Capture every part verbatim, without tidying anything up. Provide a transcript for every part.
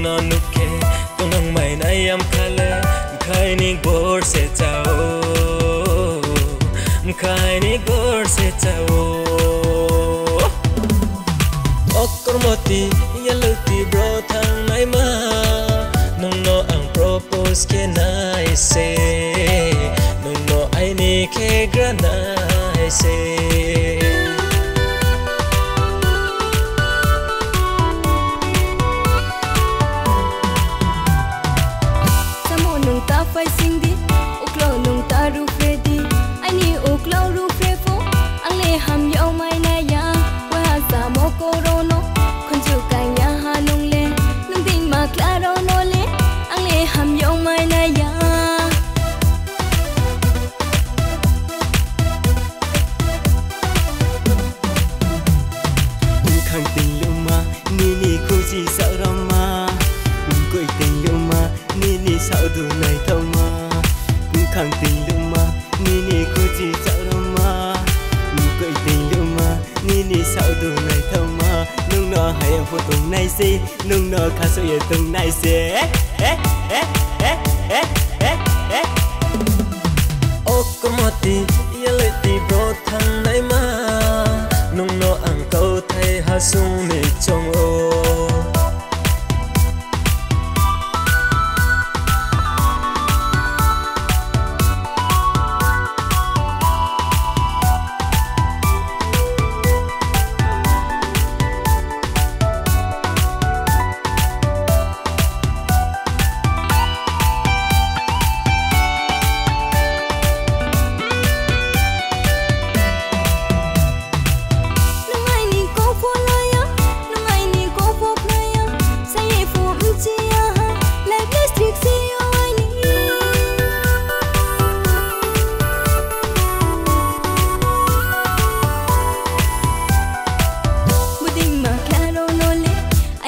Nukke tunang mainai am khale, khaini gor se chao, khaini gor se chao. Okkormoti yeloti bro thangnai ma, nungno ang propose khenai se, nungno aini khegranai se. Samo nung ta phai sing di, uklo nung ta rufre di, aini uklo rufre pho, ang le ham yong mai na ya, wa samo korono, khunju kanya ha nung le, nung ding ma klaro no le, ang le ham yong mai na ya. Khang ting luma, nini khusi saurama, koi ting luma, nini saudu nai thoma. Khang ting luma, nini khusi saurama, koi ting luma, nini saudu nai thoma. Nungno haya phutung nai se, nungno khasoye tung nai se. Eh, eh, eh, eh, eh, eh, eh. Okkormoti yeleti bro thangnai ma, nungno ang kauthai hasung ni chongo.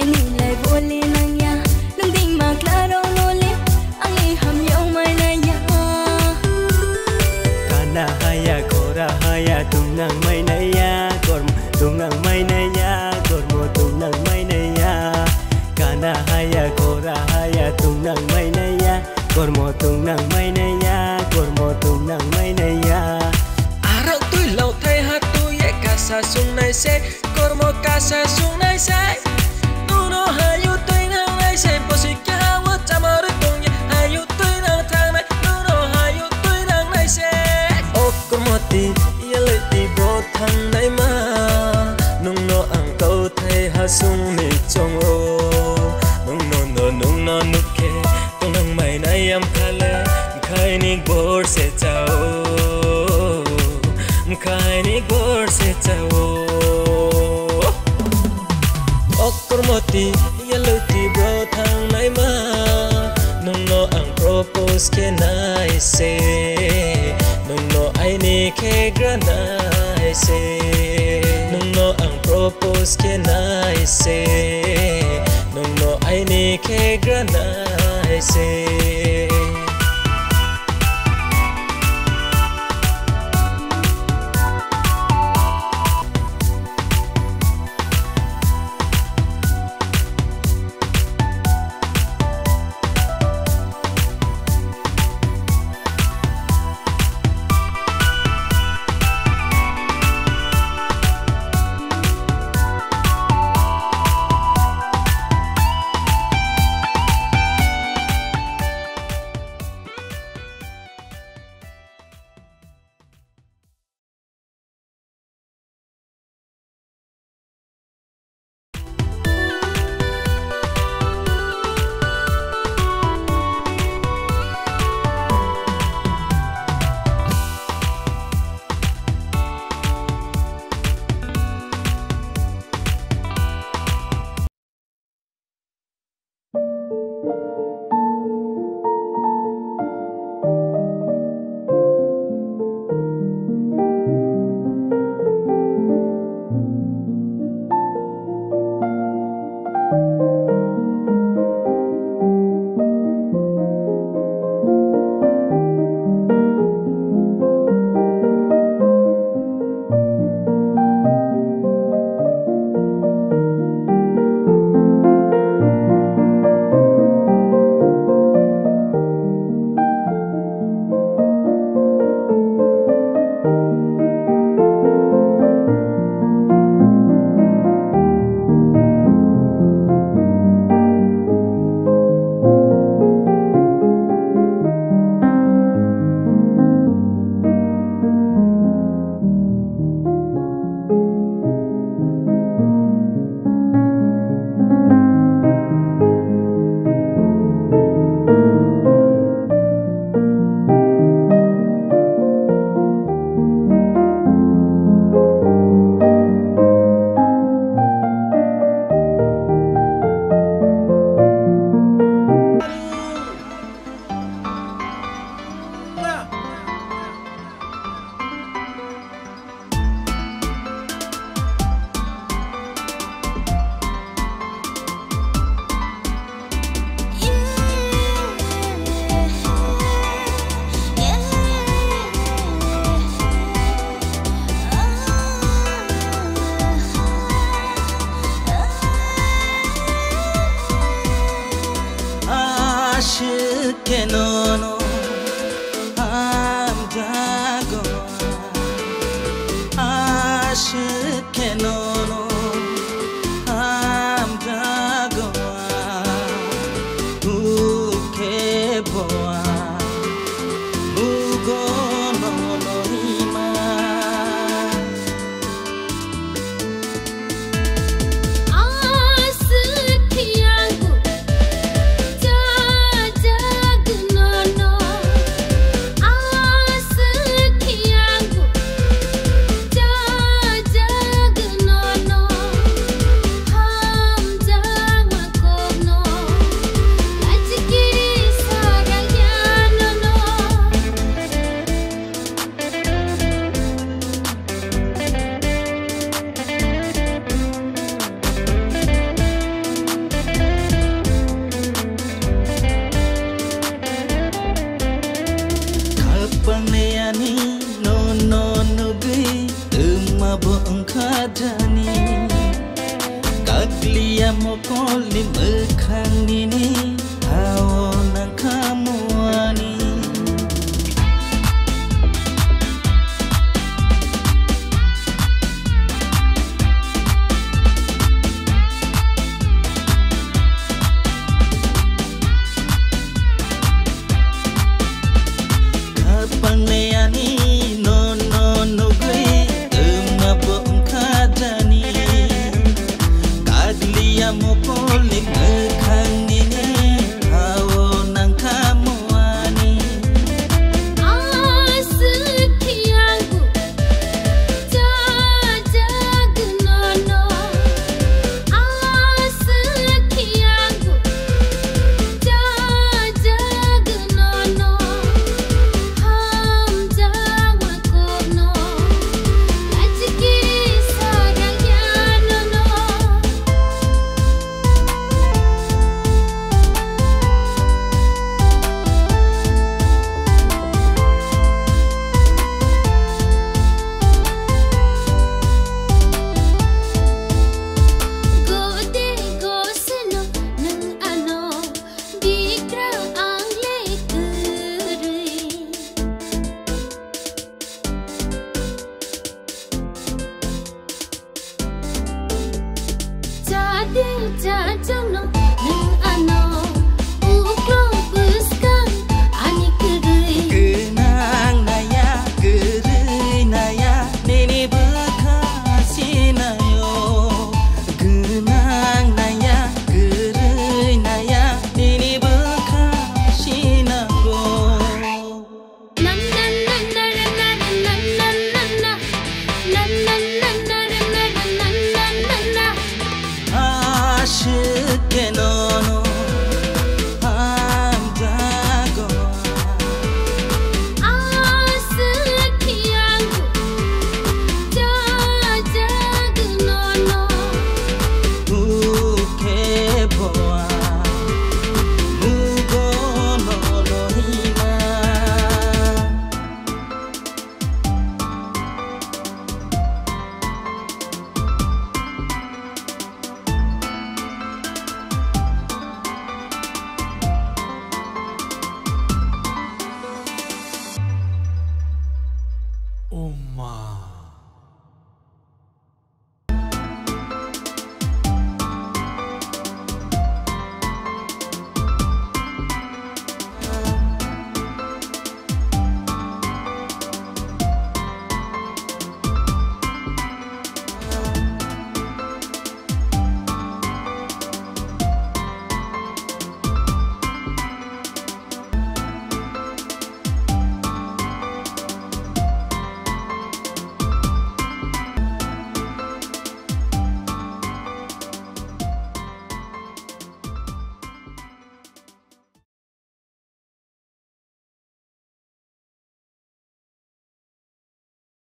Ai ni lai bole nang ya, nung ding ma klaro no le, ang le ham yong mai na ya. Kana haya, kora haya, tung nang mai na ya, kormo tung nang mai na ya, kormo tung nang mai na ya. Kana haya, kora haya, tung nang mai na ya, kormo tung nang mai na ya, kormo tung nang mai na ya. Aro tui lo thai ha tui e kasa sung nai se. Kormo kasa sung nai sai, nuno hayu tui nang nai sai, bosi kya wo chamar tong ye, hayu tui nang thang nai, nuno hayu tui nang nai sai. Okkormoti yeleti bro thangnai ma, nungno ang kauthai hasung ni chongo, nungno no nungno nukke, tunang mai nai am khale, khaini gor se chao, khaini gor se chao. Okkormoti yeloti bro thangnai ma, nungno ang propose khenai se, nungno aini khegranai se, nungno ang propose khenai se, nungno aini khegranai se. Kenono hamjago, ashik kenono hamjago, uke boa, mugono noima. Kapang ne ani no no no gui, emma bo engkha jani. Kaglia mokol ni